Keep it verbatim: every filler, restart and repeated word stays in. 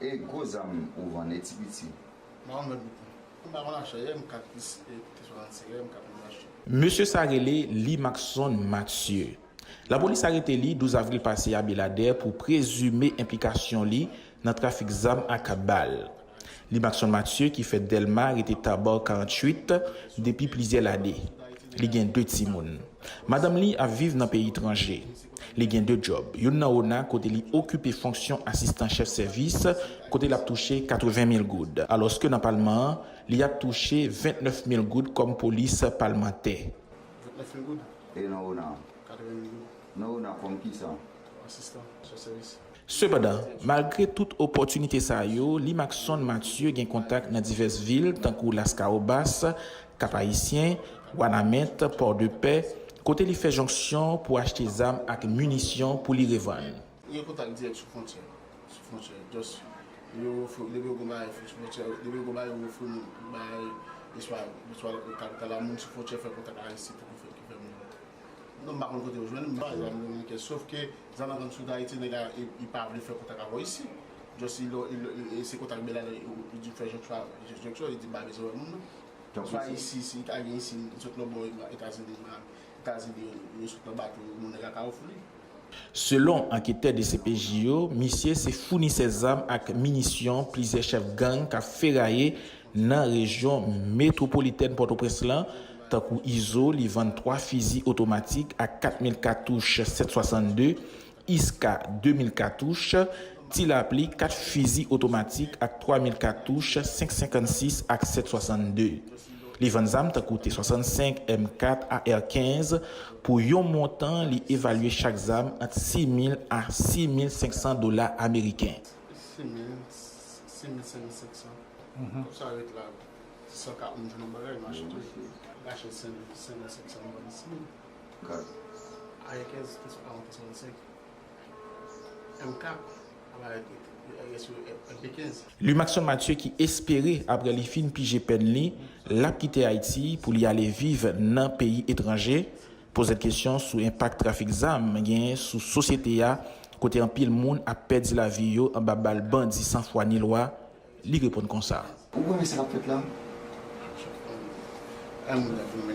E gwo zam ou vann, e ti piti? M pa konn vant piti. M pa konn achte, M kat plis, e, T swasannsenk, M kat m achte. Mesye sa rele Limaxon Mathieu. Lapolis arete li douz avril pase a Beladè pou prezime enplikasyon li nan trafik zam ak bal. Limaxon Mathieu, ki fèt Dèlma, rete Tabar karanntuit depi plizyè lane. Li gen de timoun. Madanm li ap viv nan peyi etranje. Li gen de djòb, youn nan ONA, kote li okipe fonksyon asistan chèf sèvis, kote l ap touche katreven mil goud, alòske nan palman an, li ap touche vennèf mil goud kòm polis palmantè. Vennèf mil goud. E nan ONA? Katreven mil goud. Nan ONA kòm kisa? Asistan, chèf sèvis. Sepandan, malgre tout opòtinite sa yo, Limaxon Mathieu gen kontak nan divès vil tankou Laskawobas, Kap Ayisyen, Wanament, Pòdepè, kote li fè jonksyon pou achte zam ak minisyon pou li revann. Li gen kontak dirèk sou fwontyè. Sou fwontyè. Just, yo ofri, depi yo gon bagay sou fwontyè, depi yo gon bagay yo ofri moun, bagay, eswa, eswa kapital la, moun sou fwontyè fè kontak ak Ayisyen tou ki fè, ki fè moun. Non, m pa konn kote yo jwenn, m pa zam dominiken. Sof ke zam nan konn sou Dayiti, nèg la, li pa vle fè kontak avè w isi. Just, li, li, li, se kontak Beladè, li di fè jonksyon, jonksyon, li di m pa bezwen wè moun nan. Swa isi, si ka gen isi, sot lòt bò Etazini, Etazini, yo sot nan bato, moun nèg la ka ofri li. Selon anketè D C P J yo, misye se founisè zam ak minisyon plizyè chèf gang k ap feraye nan rejyon metwopolitèn Pòtoprens lan, tankou Izo, li vann twa fizi otomatik ak kat mil katouch sèt swasannde, Iska de mil katouch, Ti Lapli kat fizi otomatik ak twa mil katouch senk senkannsis ak sèt swasannde. Li vann zam tankou T swasannsenk, M kat, A R kenz pou yon montan li evalye chak zam ant sis mil a sis mil senk san dola ameriken. Sis mil, sis mil senk mil senk san. Kòb sa ret la, sis san kat moun jwenn yon bagay, m achte. M achte senk mil, senk mil senk san, m vann sis mil. A R kenz, T swasannsenk. M kat, M P kenz. Lumaxon Mathieu ki espere, apre li fin pije pèn li, l ap kite Ayiti pou li ale viv nan peyi etranje, poze l kesyon sou enpak trafik zam genyen sou sosyete a, kote anpil moun ap pèdi lavi yo anba bal bandi san fwa ni lwa, li reponn konsa. Ou konnen sa k ap fèt la? An moun ap vin